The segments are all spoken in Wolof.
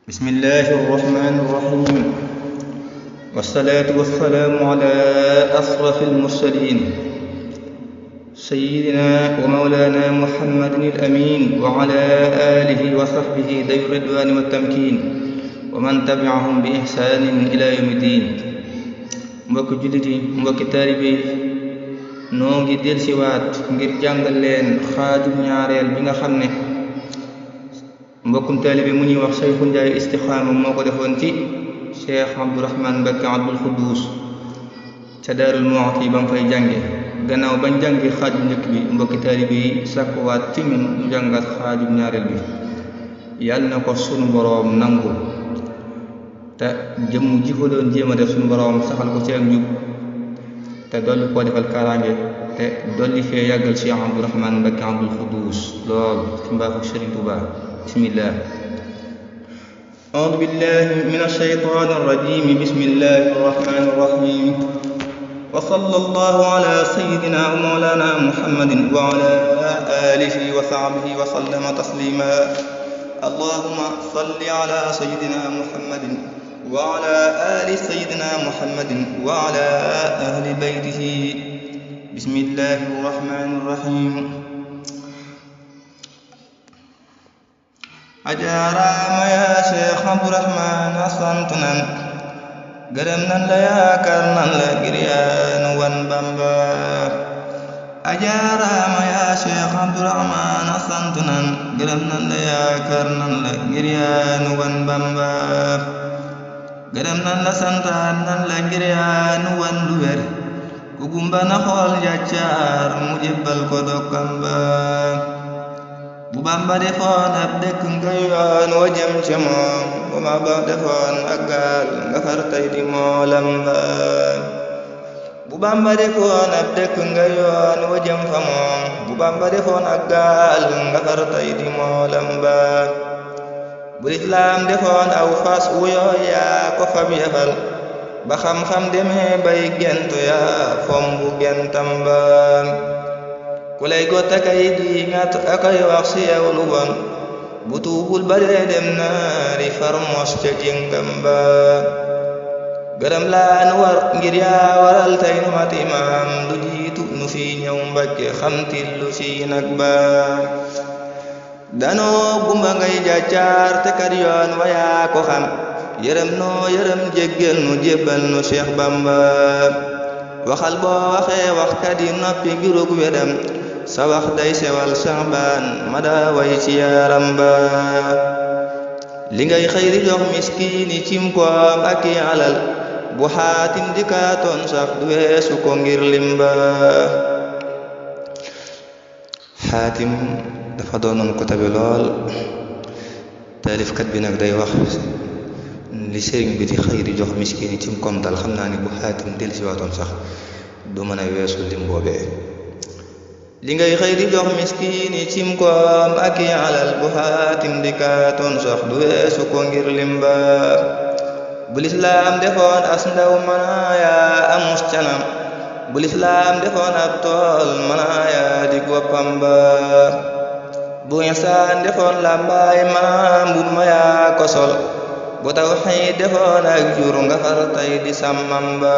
بسم الله الرحمن الرحيم والصلاة والسلام على أشرف المرسلين سيدنا ومولانا محمد الأمين وعلى آله وصحبه ذوي الرضوان والتمكين ومن تبعهم بإحسان إلى يوم الدين. mbokki jullit yi mbokki taalibe yi noo ngi dellusiwaat ngir jàngal leen xaajum ñaareel bi nga xam ne mbokkum taalibe mu ñuy wax Sayxu Njaay Istixaama moo ko defoon ci Cheikh Abdourahmane Mbacké Abdul Xuddus ca Daarul Muxti ba mu fay jànge. gannaaw bañ jàngi xaaj bu njëkk bi mbokki taalibe yi sàkkuwaat ci ñun ñu jàngat xaajum ñaareel bi. yàlla na ko sunu boroom nangu te jëmm ji ko doon jéem a def sunu boroom saxal ko ci ak njub te dolli koo defal kaaraange te dolli fee yàggal Cheikh Abdourahmane Mbacké Abdul Xuddus lool ci mbaaxu Sëriñ Tuubaa. bismillah. a'uudu billahi mina shaytaani rajiim. bismillahi rahmaani rahiim. wa sallallahu ala sayyidina wa mawlana muhammadin wa ala alihi wa sahbihi wa sallama taslima. allahumma salli ala sayyidina muhammadin wa ala ali sayyidina muhammadin wa ala ahli baytihi. bismillahi rahmaani rahiim. ajaaraama yaa Cheikh Abdourahmane sant nan gërëm nan la yaakaar nan la ngir yaanu wan Bamba. ajaaraama yaa Cheikh Abdourahmane sant nan gërëm nan la yaakaar nan la ngir yaanu wan Bamba. gërëm nan la santaan nan la ngir yaanu wan lu wér ku gumba na xool njàccaar mu jébbal ko dokkam ba. bu Bamba defoon ab dëkk nga yoon wa jëm ca moom bu ma ba defoon ak gaal nga far tey di moolam ba. bu Bamba defoon ab dëkk nga yoon wa jëm fa moom bu Bamba defoon ak gaal nga far tey di moolam ba. bu lislaam defoon aw fas wuyoo yaa ko fab yafal ba xam-xam demee bay gentu yaa fom bu gentam ba. ku lay gotta kay di ngat akay wax si yow lu bon bu tuubul ba dee dem naari far mos ca jëngam ba. gërëm laa nu war ngir yaa waral tey nu mat imaam lu jiitu nu fi ñëw Mbàkke xamtil lu si nag ba. danoo gumba ngay jàccaar te kat yoon wa yaa ko xam yërëm noo yërëm jéggal nu jébbal nu Cheikh Bamba. waxal boo waxee waxkat yi noppi ngirug wedam sa wax day sewal Saxbaan ma daa way ci yaram ba. li ngay xëy di jox miskiin yi cim koom ak i alal bu Xaatim dikaatoon sax du weesu ko ngir lim ba. Xaatim dafa doonoon ko tabe lool. taalifkat bi nag day wax li sëriñ bi di xëy di jox miskiin yi cim koom dal xam naa ni bu Xaatim dellusiwaatoon sax du mën a weesu lim boobee. li ngay xëy di jox miskiin yi cim koom ak i alal bu Xaatim dikaatoon sax du weesu ko ngir lim ba. bu lislaam defoon as ndaw manaayaa amus canam bu lislaam defoon ab tool manaayaa di goppam ba. bu insaan defoon làmbaay manaam bu mayaa ko sol bu tawxiid defoon ak jur nga far tey di sàmmam ba.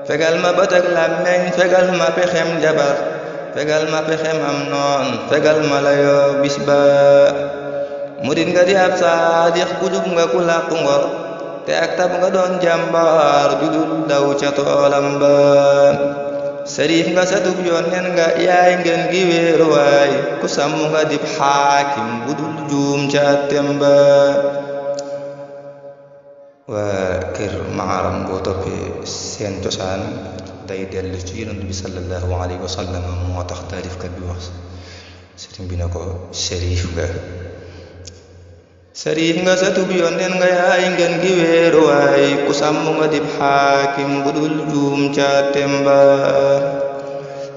fegal ma bët ak làmmeñ fegal ma pexem jabar fegal ma pexem am noon fegal ma layoo bis ba. murit nga di ab saadix ku jub nga ku làqu ngor te ak tab nga doon jàmbaar judul daw ca toolam ba. sariif nga satub yónneen nga yaay ngeen gi wéeruwaay ku sàmm nga dib xaakim budul juum ca attem ba. waa kër Maaram boo toppee seen cosaan day dellu ci Yonent bi sallallahu alayhi wa sallam moo tax taalifkat bi wax sëriñ bi ne ko sariif nga. sariif nga satub yónneen nga yaay ngeen gi wéeruwaay ku sàmm nga dib xaakim budul juum ca temba.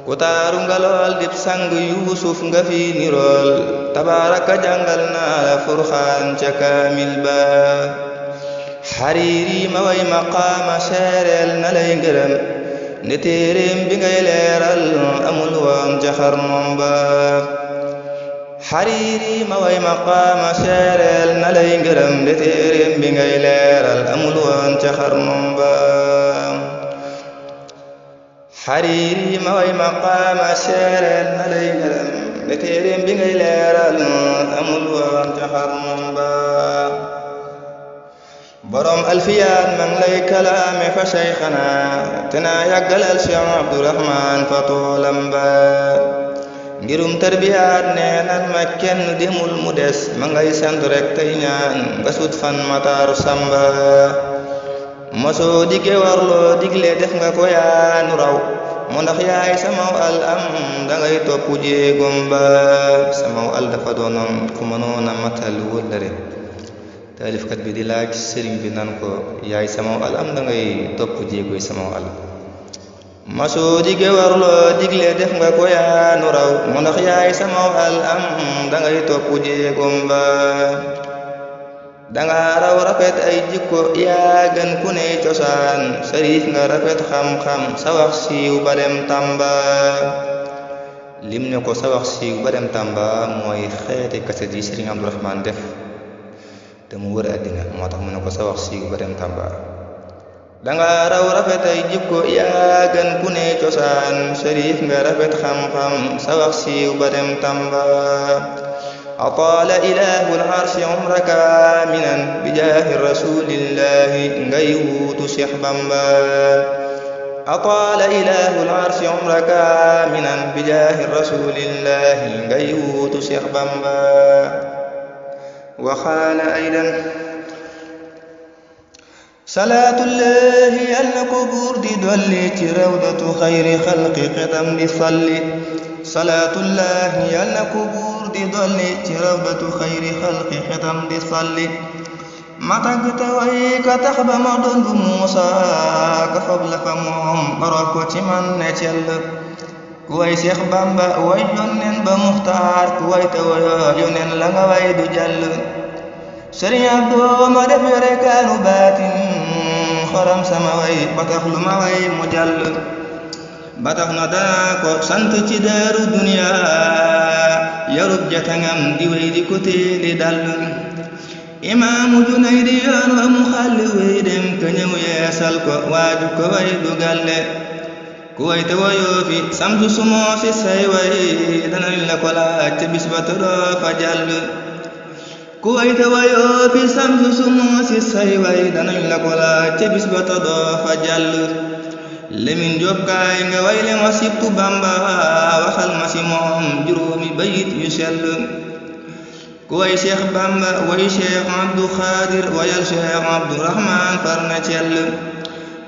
ku taaru nga lool dib sang Yuusuf nga fi nirool tabaaraka jàngal naa la Furxaan ca kaamil ba. xariiri ma way maqaama seereel na lay ngërëm ne téeréem bi ngay leeral amul woon ca xarnoom ba. xariiri ma way maqaama seereel na lay ngërëm de téeréem bi ngay leeral amul woon ca xarnum ba xariiri ma way maqaama seereel na lay ngërëm de téeréem bi ngay leeral amul woon ca xarnum ba borom alfiyaan man lay kalaame fa seyxana te naa yàggalal Cheikh Abdourahman fa toolam ba ngirum tarbiyaat nee nan ma kenn demul mu des ma ngay sant rek tey ñaan nga sut fan Matar Samba mosoo dige warloo digle def nga ko yaanu raw mu ndax yaay samaw al am dangay topp jéegom ba samaw al dafa doonoon ku mënoon a matal wëllëre taalifkat bi di laaj sëriñ bi nan ko yaay samaw al am dangay topp jéegoy samaw al masoo dige warloo digle def nga ko yaanu raw mu ndax yaay samaw al am dangay topp jéegom ba danga raw rafet ay jikko yaa gën ku ne cosaan sariif nga rafet xam-xam sa wax siiw ba dem Tamba lim ne ko sa wax siiw ba dem Tamba mooy xeeti kaset yi Sëriñ Abdourahman def te mu wër àddina moo tax mu ne ko sa wax siiw ba dem Tamba danga raw rafet ay jikko yaa gën ku ne cosaan sariif nga rafet xam-xam sa wax siiw ba dem Tamba ataala ilaahul arshi umraka minan bi jaahi rasulillahi ngay wuutu Cheikh Bamba ataala ilaahul arshi umraka minan bi jaahi rasulillahi ngay wuutu Cheikh Bamba waxaala aydan salaatullahi yàlla ko buur di dolli ci rawdatu xayri xalqi xetam di salli salaatullahi yàlla ko buur di dolli ci rawdatu xayri xalqi xetam di salli ma tagg te way ka tax ba ma doon bu Muusa ka fab la fa moom baroo ko ci man ne cell ku way Seex Bamba way yónneen ba Muxtaar ku way te wayoo yónneen la nga way du jàll Sëriñ Abdou ma def yore kaanu baatin xoram sama way ba tax lu ma way mu jàll ba tax na daa ko sant ci daaru duniya yarub jatangam di way di ko téeli dal imaamu Junaydi yoon wa mu xàlli way dem ka ñëw yeesal ko waaju ko way du gàlle ku way te wayoo fi samsu sumoo si say way danañ la ko laaj ca bis ba te doo fa jàll ku way te wayoo fi samsu sumoo si say way danañ la ko laaj ca bis ba te doo fa jàll Lemin Jóob kaay nga way le ma sibtu Bamba waxal ma si moom juróomi bayit yu sell ku way Cheikh Bamba way Cheikh Abdou Khadir wayal Cheikh Abdourahman far na cell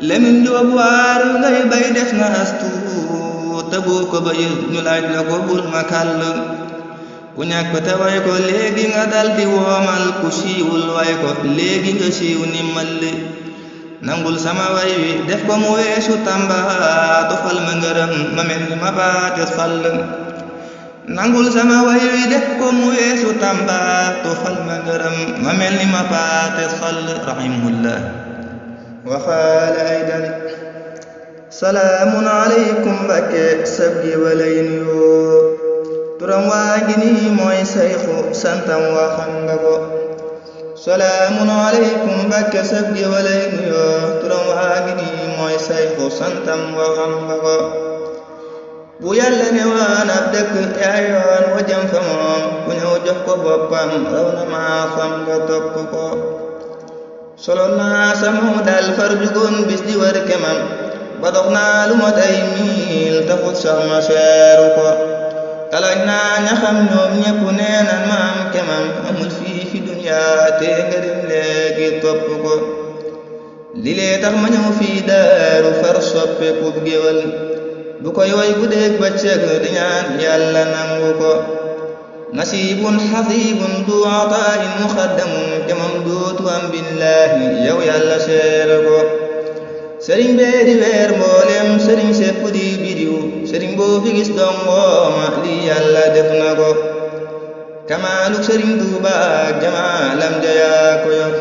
Lemin Jóob waar ngay bay def na astu te boo ko bayil ñu laaj la ko bul ma kàll ku ñàkk te way ko léegi nga dal di woomal ku siiwul way ko léegi nga siiw ni malli nangul sama way wi def ko mu weesu Tamba tofal ma ngërëm ma mel ni ma baate fall nangul sama way wi def ko mu weesu Tamba tofal ma ngërëm ma mel ni ma baate fall rahimahullah waxaala aydan salaamun aleykum Mbakke sabgi walay nuyoo turam waa ngi nii mooy sayxu santam waxan nga ko salaamun aleykum Mbakke sabgi walay nuyoo turam waa ngi nii mooy sayxu santam waxan nga ko bu yàlla ne waan ab dëkk yaa yoon wa jëm fa moom ku ñëw jox ko boppam raw na maa fam nga topp ko solo naa sama dal far jugoon bis di war kemam ba dox naa lu mat ay miil taxut sax ma seeru ko talaaj naa ña xam ñoom ñépp nee nan ma am kemam amul fii fi duniyaa te nga dem léegi topp ko li lee tax ma ñëw fii daaru far soppe kub géwal bu koy way guddeeg bëccëg di ñaan yàlla nangu ko nasibun xasibun du ataayin muxaddamun kemam dootu am billaahi yow yàlla seere ko sëriñ bee di weer mboolem sëriñ sepp di bidiw sëriñ boo fi gis dongooma li yàlla def na ko kamaaluk sëriñ Tuuba ak jamaalam jayaa ko yok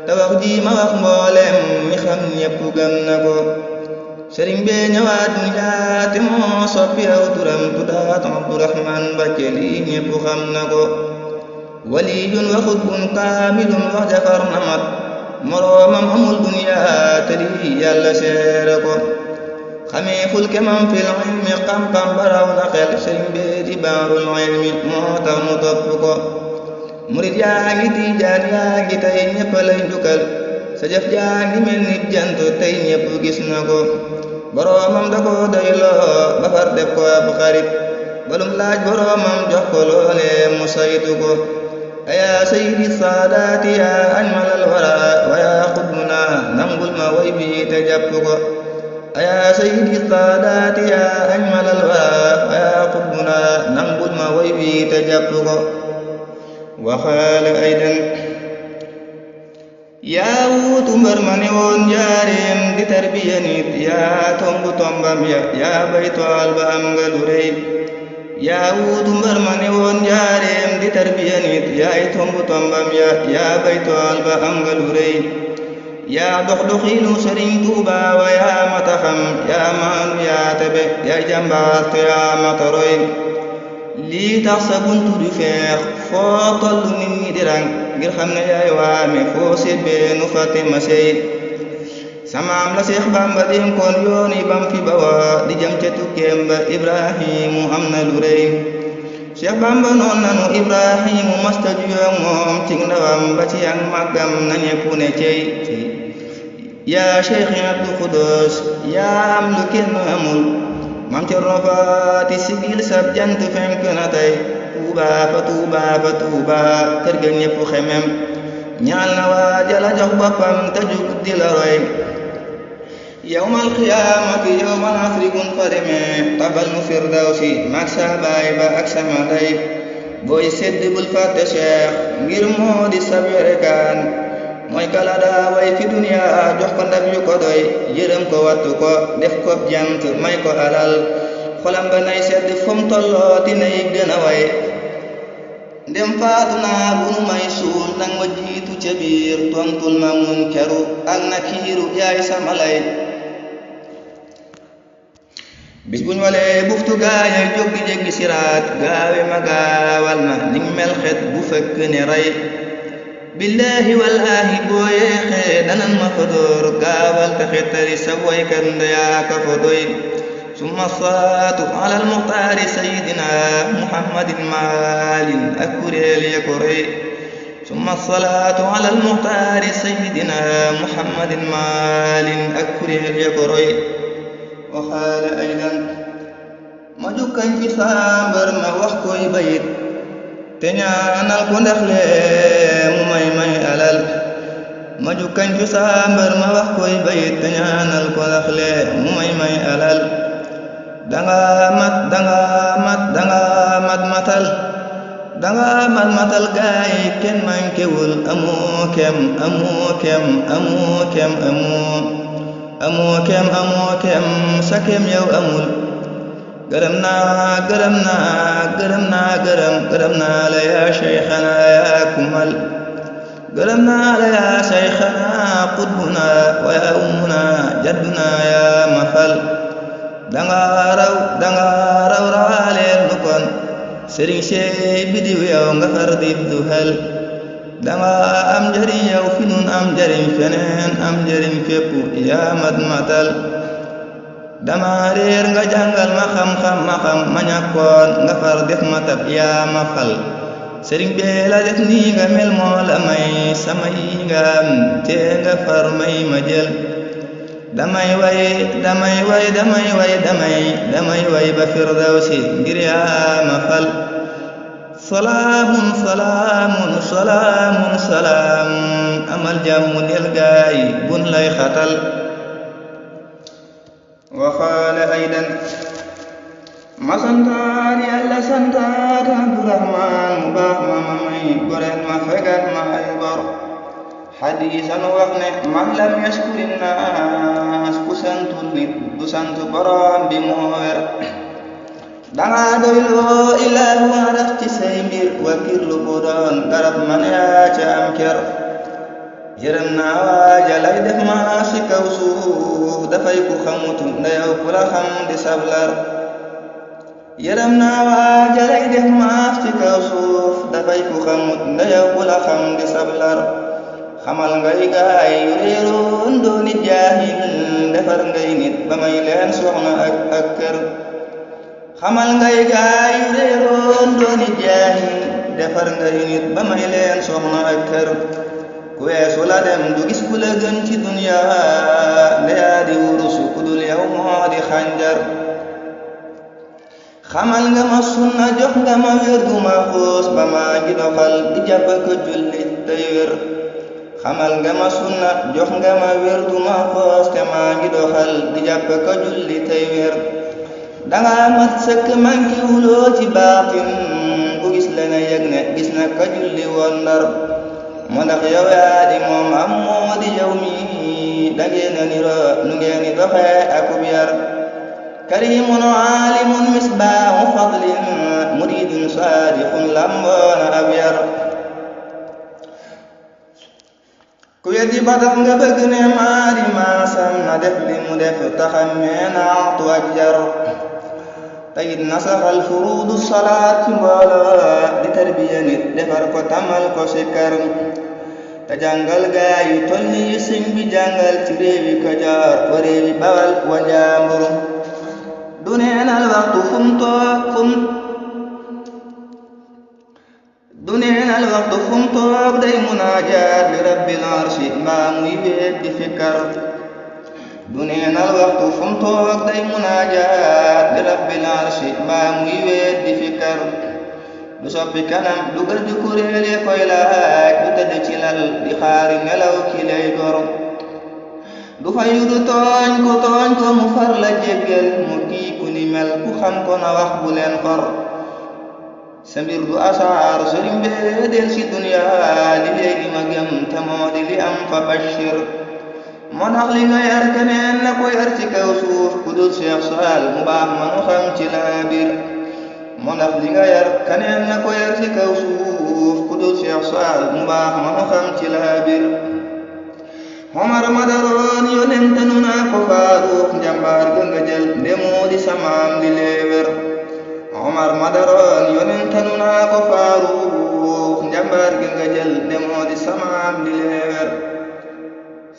te wax ji ma wax mboolem mi xam ñépp gëm na ko sëriñ bee ñëwaat duniyaa te moo soppi aw turam tuddaat Abdurahmaan Mbakke lii ñépp xam na ko waliyun wa xutbun kaamilun wax jafar na mat moroomam amul duniyaa te lii yàlla seere ko xamee ful kemam fil ilmi xam-xam baraw na xel sëriñ bee di baarul ilmi moo tax nu topp ko murit yaa ngi tiijaan yaa ngi tey ñépp lay njukkal sa jëf jaa ngi mel ni jant tey ñépp gis na ko boroomam da ko doyloo ba far def ko ab xarit balum laaj boroomam jox ko loolee mu saytu ko ayaa sayyidi saadaati yaa ajmalal wara wa yaa xudmuna nangul ma way bi te jàpp ko ayaa sayyidi saadaati yaa ajmalal wara wa yaa xudmuna nangul ma way bi te jàpp ko waxaale aydan yaa wuutu mbër ma ne woon njaareem di tarbiya nit yaa tombu tombam ya yaa bay tool ba am nga lu rëy yaa wuutu mbër ma ne woon njaareem di tarbiya nit yaay tombu tombam ya yaa bay tool ba am nga lu rëy yaa dox doxiinu Sëriñ Tuuba wa yaa mata xam yaa maanu yaa tabe yaay jàmbaar te yaa mata roy lii tax sa buntu du feex foo tollu nit ñi di rang ngir xam ne yaay waame foo sebbee nu fàtte ma sey samaam la Seex Bamba dénkoon yooni bam fi bawa di jëm ca tukkeem ba Ibrahimu am na lu rëy Seex Bamba noon nanu Ibrahimu masta juyoog moom ci ndawam ba ci ak màggam na ñépp ne cey yaa Seex Abdu Xudoos yaa am lu kenn amul mam Cerno Faati sigil sab jant fenk na tey Tuuba fa Tuuba fa Tuuba kër ga ñépp xemem ñaal na waaja la jox boppam te jug di la roy yawmal qiyaamati yawmal asri gun fa demee tabal mu firdawsi mag sa baay ba ak sama day booy sedd bul fàtte Cheikh ngir moo di sab yorekaan mooy kala daa way fi duniya jox ko ndab yu ko doy yërëm ko wattu ko def ko jant may ko alal xolam ba nay sedd fom tolloo ti nay gën a way ndem faatu naa bu nu may suul nang ma jiitu ca biir tontul ma munkaru ak nakiiru yaay sama lay bis buñ walee buftu gaaya jóg di jéggi siraat gaawe ma gaawal ma ning mel xet bu fekk ne rey billahi wallahi boo yeexee danan ma fa door gaawal te xettali sa waykat ndeyaa ka fa doy summa salaatu ala almuxtaari sayidina muhammadin maalin ak kuréel ya ko rey summa salaatu ala almuxtaari sayidina muhammadin maalin ak kuréel ya ko roy waxaale aydan ma jukkañ fi saambar ma wax koy bayit te ñaanal ko ndax lee mu may alal ma jukkañ fi saambar ma wax koy bayit te ñaanal ko ndax lee mu may alal danga matal gaay kenn mankewul amoo kem sa kem yow amul gërëm naa la yaa Cheikhana yaa kumal gërëm naa la yaa Cheikhana qutbuna wa yaa ummuna jadduna yaa mafal danga raw rawaleel nu kon sëriñ sey bidiw yow nga far dib du hel danga am njariñ yow fi nun am njariñ feneen am njariñ fépp yaa matal dama réer nga jàngal ma xam ma ñàkkoon nga far def ma tab yaa ma fal sëriñ bee la def nii nga mel moo la may sama yi nga am te nga far may ma jël damay way ba firdawsi ngir yaa ma fal salaamun amal jàmm del gaay bun lay xatal waxaale aydan ma santaat yàlla santaat Abdurahmaan mu baax ma may goreel ma fegal ma ay bor xadiisan wax ne man lam yaskuri naas ku santul nit du sant borom bi moo wer danga doyloo ilaahu araf ci say mbir wakirlu bu doon garab man yaa ca am ker yërëm naa waaja lay def maaf ci kaw suuf dafay ku xamut ndeyow ku la xam di sablar yërëm naa waaja lay def maaf ci kaw suuf dafay ku xamut ndeyow ku la xam di sablar xamal ngay gaay yu réeroon dooni jaahil defar ngay nit ba may leen soxna ak kër xamal ngay gaay yu réeroon dooni jaahil defar ngay nit ba may leen soxna ak kër ku weesu la dem du gis ku la gën ci dunya ndeyaa di wurusu ku dul yow moo di xànjar xamal nga ma sunna jox nga ma wér du ma xuus ba maa ngi doxal di jàpp ko jullit tey wér xamal nga ma sunna jox nga ma wér du ma xuus te maa ngi doxal di jàpp ko jullit tey wér danga mat sëkk manki wuloo ci baatin ku gis la nga yëg ne gis na ko julli woon Ndar moo ndax yow yaa di moom am moo di yow mi dangeen a niroo nu ngeen di doxee akub yar karimun aalimun misbaahu fadlin muridun saadiqun lamboona ab yar ku weddi ba tax nga bëgg ne maari maasam na def li mu def taxammee naatu ak jar tayit nasaxal furuudu salaat ci mbooloo di tarbiya nit defar ko tamal ko sikkar te jàngal gaay yu toll ni sëñ bi jàngal ci réewi Kajoor wa réewi Bawal wa Njaambur du neenal waxtu fum toog day munaajaat li rabbil arshi mbaa muy wéet di fikkar du neenal waxtu fum toog day munaajaat li rabbil arshi mbaa muy wéet di fikkar du soppi kanam du gëj di kuréele koy laaj du tëdd ci lal di xaari nelaw ki lay gor du fayu du tooñ ko mu far la jéggal mu kii ku ni mel ku xam ko na wax bu leen xor sa mbir du asaar sëriñ bee del si dunya li léegi ma gëm te moo di li am fa bashir moo tax li nga yar keneen na ko yar ci kaw suuf ku dul Seex Saal mu baax ma nu xam ci laa bir moo tax li nga yar keneen na ko yar ci kaw suuf ku dul Seex Saal mu baax ma nu xam ci laa bir Omar ma daroon yonent nu naa ko Faaruq njàmbaar ga nga jël ndemoo di samaam li leewer Omar ma daroon yonent nu naa ko Faaruq njàmbaar ga nga jël ndemoo di samaam li leewer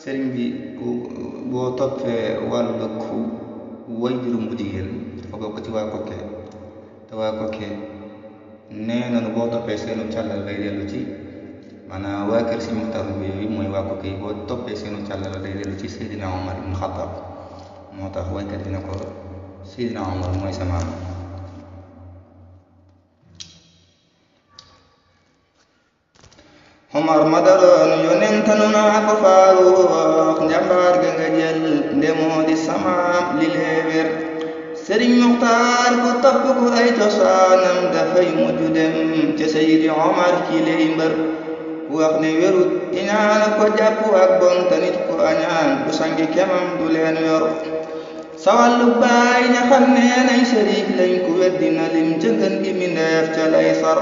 sëriñ bi boo toppee wàllu ku way juróom bu jigéen dafa bokk ci waa Kokke te waa Kokke nee nañu boo toppee seenu càllal lay dellu ci maanaam waa kër si Muxtaar bi yooyu mooy waa Kokke yi boo toppee seenu càllal lay dellu ci Seydina Omar ibn Xattaab moo tax waykat bi ne ko Seydina Omar mooy sa maam Omar ma daroon yonent nu naa ko Faaruq njàmbaar ga nga jël ndemoo di samaam li leewer Sëriñ Muxtaar ku topp ko ay cosaanam dafay mujj dem ca Seydi Omar ki lay mbër ku wax ne wérut iñaana ko jàpp ak bon te nit ku añaan du sangi kemam du leen yor sa wàllu baay ña xam ne nay sëriñ lañ ku weddi na lim jëngën gi mindeef ca lay sar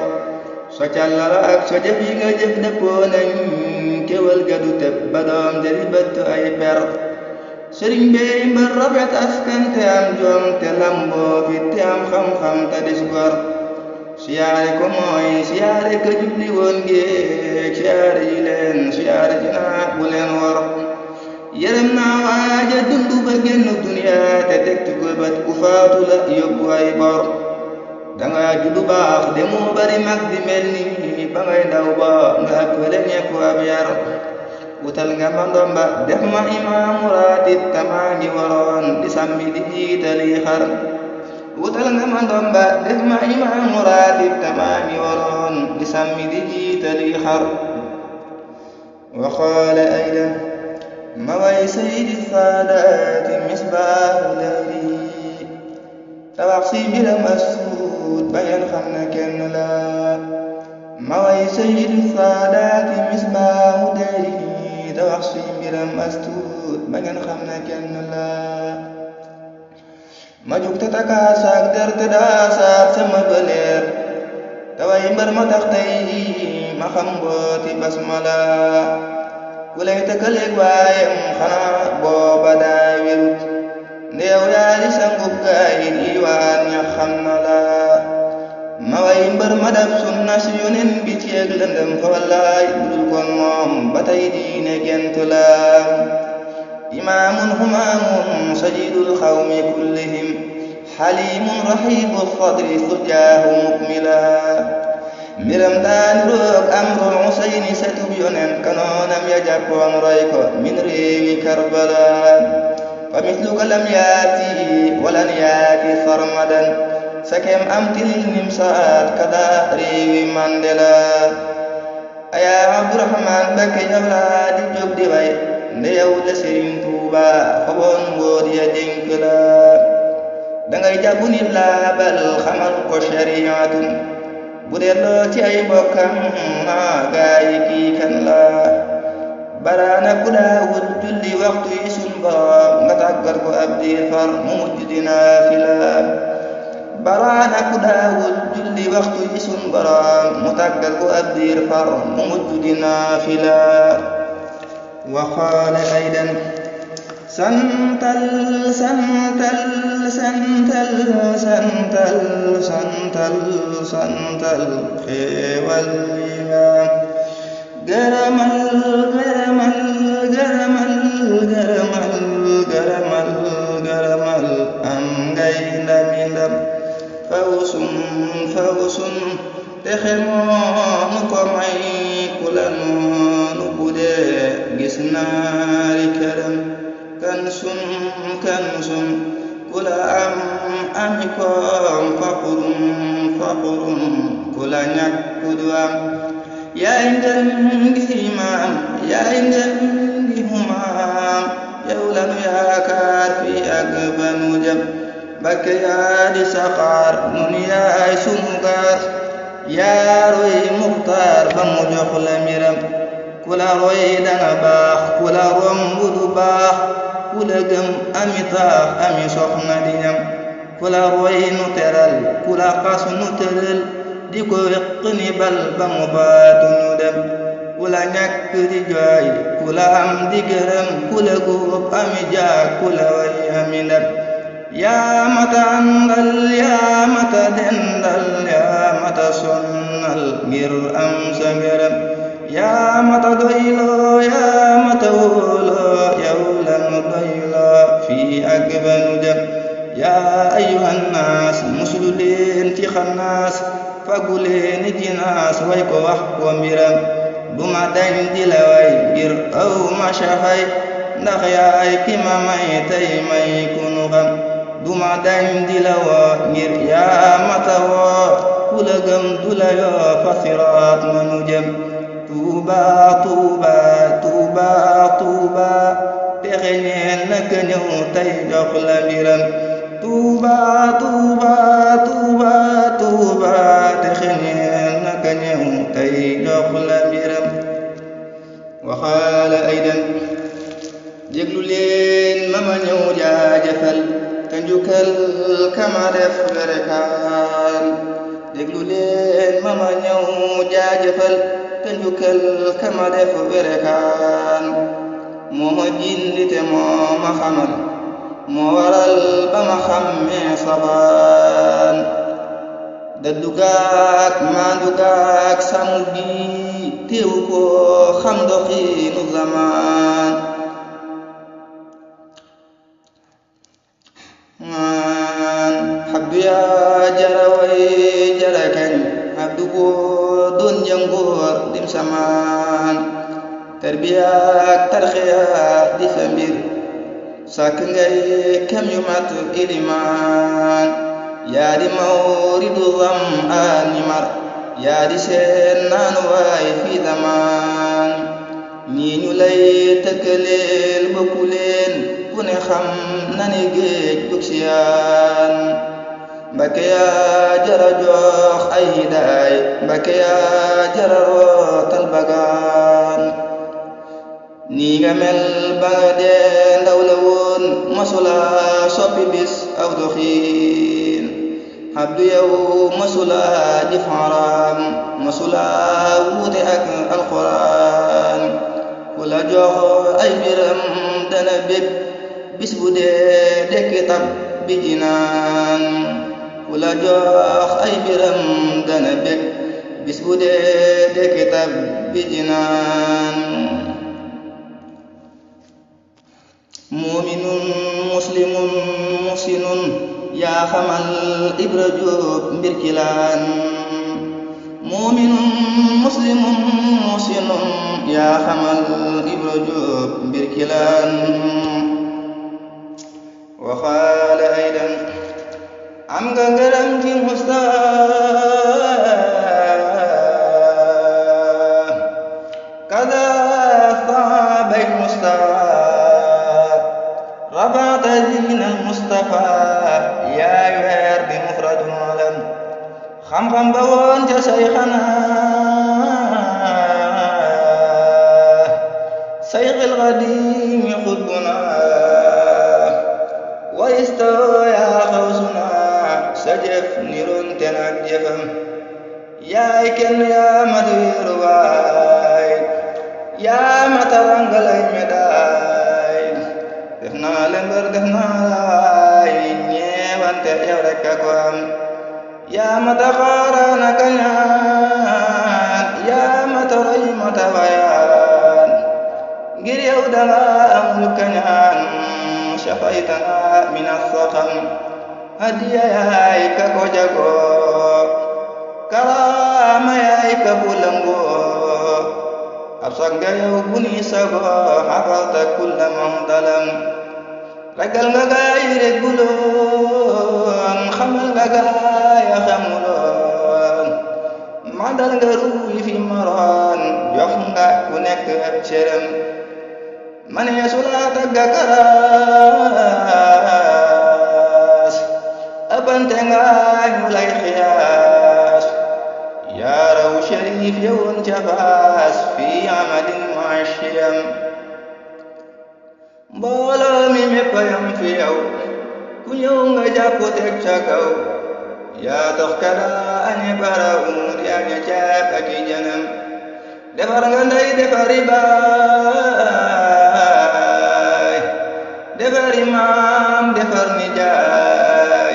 so càllala ak so jëf yi nga jëf dëppoo nañ kéwal ga du tëb ba doom jëri bëtt ay per sëriñ bey mbër rafet askan te am jom te lamboo fit te am xam-xam te dis gor siyaare ko mooy siyaare ka jubli woon géej siyaare yi leen siyaare ji naa bu leen wor yërëm naa waaja dundu ba génn duniya te teg ci góobat ku faatu la yóbbu ay bor danga juddu baax de moo bari mag di mel ni ba ngay ndaw ba nga ëppale ñekku ab yar wutal nga ma ndomba def ma imaamu raatib tamaa ngi waroon di sàmmi di jiitali xar wutal nga ma ndomba def ma imaamu raatib tamaa ngi waroon di sàmmi di jiitali xar wa qaala aydan ma way sayidi saadaati misbaahu dahri tawax si biram asuut ba ngeen xam ne kenn la ma way sayidi saadaati misbaahu dahri tawax si biram asuut ba ngeen xam ne kenn la ma jug te takaasaak der te daasaak sama bëleer te way mbër ma tax tey ma xam mbooti basmala ku lay tëkkaleeg waayam xanaa booba daa wérut ndeew yaa di sangub gaay diiwaan ña xam na la ma way mbër ma dab sunna si yonen bi ci ak lëndëm fa wallaay budul kon moom ba tey diine gent la imaamun humaamun sajidul xawmi kullihim xalimun rahibu xadri sujaahu mukmila mbiram daan roog amrul usayni setub yonen kanoonam ya jàppoon roy ko min réewi karbala fa misluka lam yaati walan yaati sarmadan sakem am tilil nimsaat kada réewi mandela ayaa abdurahman bakke yow laa di jóg di way nde yow la Sëriñ Tuuba xoboon mbóot ya dénk la dangay jàppu nit laabal xamal ko shariatun bu delloo ci ay bokkam naa gaayi kii kan la baraana ku daawul julli waxtu yi sun borom nga tàggat ko ab diir far mu mujj di naafila baraana ku daawul julli waxtu yi sun borom mu tàggat ko ab diir far mu mujj di naafila wa qaala aydan santal santal santal santal santal santal xéewal yi nga gërëmal gërëmal gërëmal gërëmal gërëmal gërëmal am ngay ndami ndam fawsun texe moonu ko may ku la noonu bu dee gis naari këram kansun ku la am ami koom faqurun ku la ñàkk du am yaay ngeen ngi maam yaay ngeen ngi humaam yow lanu yaakaar fi ak banu jam bakke yaa di saxaar nun yaay sunu gaar yaa roy muxtaar ba mu jox la miram ku la roy dana baax ku la romb du baax ku la gëm ami taax ami soxna di ñam ku la roy nu teral ku la xas nu tëral di ko wéq ni bal ba mu baatu nu dem ku la ñàkk di jooy ku la am di gërëm ku la góob ami jaag ku la way ami ndam yaa mata àndal yaa mata dendal yaa mata sonnal ngir am sa ngërëm yaa mata doyloo yaa mata wóoloo yow lanu doyloo fii ak banu jëm yaa ayyuhan naas muslu leen ci xannaas fagu leen ci naas way ko wax ko mbiram duma dañ di la way ngir aw ma saxay ndax yaay ki ma may tey may kunu xam duma dañ di la woo ngir yaa mata woo ku la gëm du la yoo fa siraat manu jëm tuuba tuuba tuuba tuuba texe ñeel naka ñëw tey jox la mbiram tuuba tuuba tuuba tuuba texe ñeel naka ñëw tey jox la mbiram waxaala aydan déglu leen ma ñëw jaajëfal te njukkal kama def berekaan déglu leen ma ñëw jaajëfal te njukkal kama def berekaan moo ma gindi te moo ma xamal moo waral ba ma xammee sabaan daddu gaak maandu gaak sàmm gi teewu ko xam doxiinu zamaan habdu yaa jara way jara kañ habdu boo doon jangoor dim samaan tarbiyaak tarxiyaak di sa mbir sàkk ngay kem yu mat ilimaan yaa di mawridu zam aan ñi mar yaa di seen naanu waay fi zamaan nii ñu lay tëkkaleel bokku leen ku ne xam na ne géej dug siyaan Mbakke yaa jara jox ay hidaay Mbakke yaa jara rootal bagaan nii nga mel ba nga dee ndaw la woon masula soppi bis aw doxiin habdu yow masula jëf haram masula wuute ak alquran ku la jox ay biram dana bég bis bu dee dekki tab bi jinaan ku la jox ay biram dana bég bis bu dee dekki tab bi jinaan muuminun muslimun musinun yaa xamal Ibra Jóob mbir kilaan muuminun muslimun musinun yaa xamal Ibra Jóob mbir kilaan waxaale aydan am nga ngërëm ci Mustafa kada saabay Mustafa rabaata diinal Mustafa yaay weer bi mufradun alam xam-xam ba woon ca sayxana sayxil xadiimi xutbuna wa istoo yaa xawsuna sa jëf niroon te nag jëfam yaay kenn yaa mat wéeruwaay yaa mata rangalay medaay def naa la mbër def naa laay ñeewante yow rekk a ko am yaa mata xaaraan a kañaan yaa mata roy mata wayaan ngir yow danga amul kañaan shafaytana min as-saqam hadiya yaay ka ko jagoo karaama yaay ka bu langoo ab sanga yow bu ni sagoo xafalta kulla muhtalam ragal nga gaay rek guloon xamal nga gaay a xamuloon madal nga ruuy fi maroon jox nga ku nekk ab cëram mane sula tagga karaas abante nga ñu lay xiyaas yaa raw sharif yowoon ca baas fi amalin maashiyam mbooloo mi mépp yam fi yow ku ñëw nga jàpp teg ca kaw yaa tax kada añe bara umur yaa ña caab ak i janam defar nga ndey defari baay defar imaam defar nijaay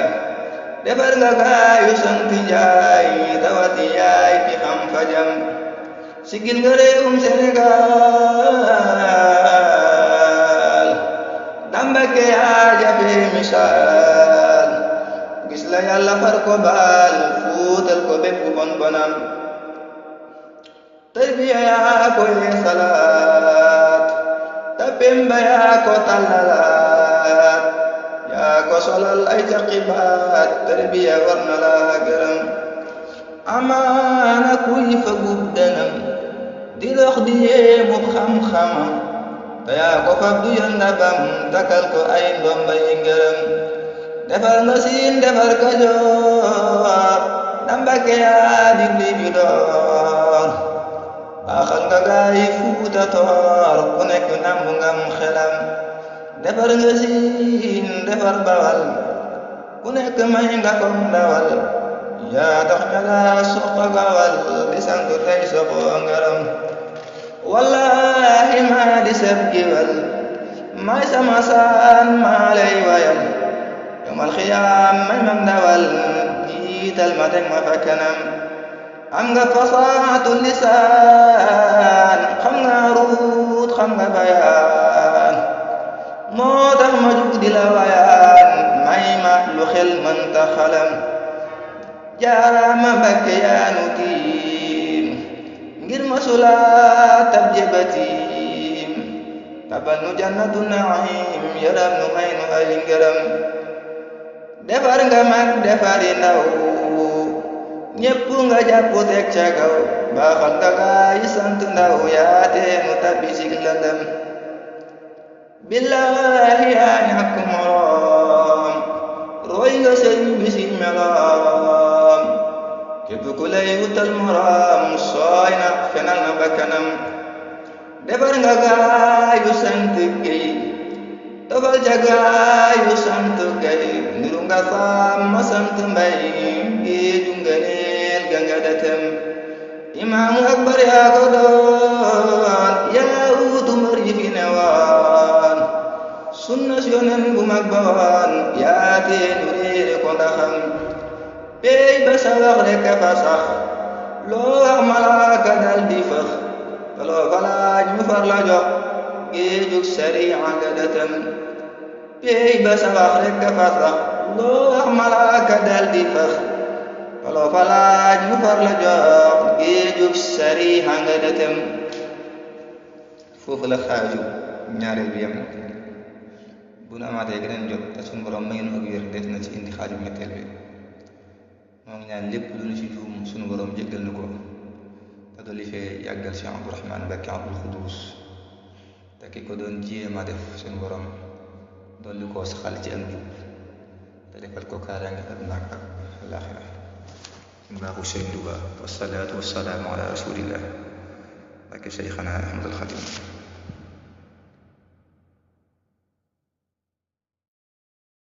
defar nga gaayu sant njaay tawati yaay ki xam fajam sigil nga réewum Sénégal dambake yaa jafe misaal gis la yàlla far ko baal fuutal ko bépp bon bonam tarbiya yaa ko yeesalaat tappem ba yaa ko tallalaat yaa ko solal ay caqibaat tarbiya war na la gërëm amaana kuy fa guddanam di dox di yéemu xam-xamam te yaa ko fab du yandabam takal ko ay ndombay ngërëm defar nga Siin defar Kajoor dambake yaa digli bi door baaxal nga gaay Fuuta Toor ku nekk nambu ngam xelam defar nga Siin defar Bawal ku nekk may nga ko ndawal yaa tax ña laa soqa gawal di sant tey soxoo ngaram wallahi maa di sab giwal may sama saan maa lay wayal yomal xiyaam may mag ndawal jiital ma teg ma fa kanam am nga fasaatu lisaan xam nga ruut xam nga bayaan moo tax ma jug di la wayaan may ma lu xel mënta xalam jaaraama Mbakke yaanu tiim ngir ma sula tab jebatiim tabal nu jannatu naim yaram nu may nu ay ngërëm defar nga mag defari ndaw ñépp nga jàpp teg ca kaw baaxal nga gaay sant ndaw yaa teenu tabbi sig lëndëm billaahi yaa ñàkk moroom roy nga sëriñ bi si meloom képp ku lay wutal moroom sooy na fenal na bakkanam defar nga gaayu sant Gey tofal ca gaayu sant Gey niru nga Sàmba sant Mbay géeju nga neel ga nga datem imaamu akbar yaa ko doon yaa wutu ko woon yaatee nu réere ko ndaxam péey ba sa wax rekk fa sax loo wax malaaka dal di fëx te loo fa laaj mu far la jox géejug sariya nga dëtëm péey ba sa wax rekk fa sax loo wax malaaka dal di fëx te loo fa laaj mu far la jox géejug sariya nga dëtëm foofu la xaaju ñaareel bi yem bu nu amaatee geneen jot te suñu borom may nu ak wér des na ci indi xaaju ñetteel bi moo ngi ñaan lépp lu nu ci juum suñu borom jéggal na ko te dolli fee yàggal Cheikh Abdourahmane Mbacké Abdoul Khoudous te ki ko doon jéem a def suñu borom dolli koo saxal ci ak jub te defal ko kaaraange àdduna ak àllaaxira mbaaxu Sëriñ Tuubaa wasalaatu wasalaamu ala rasulillah barke Cheikhana Ahmadul Xadim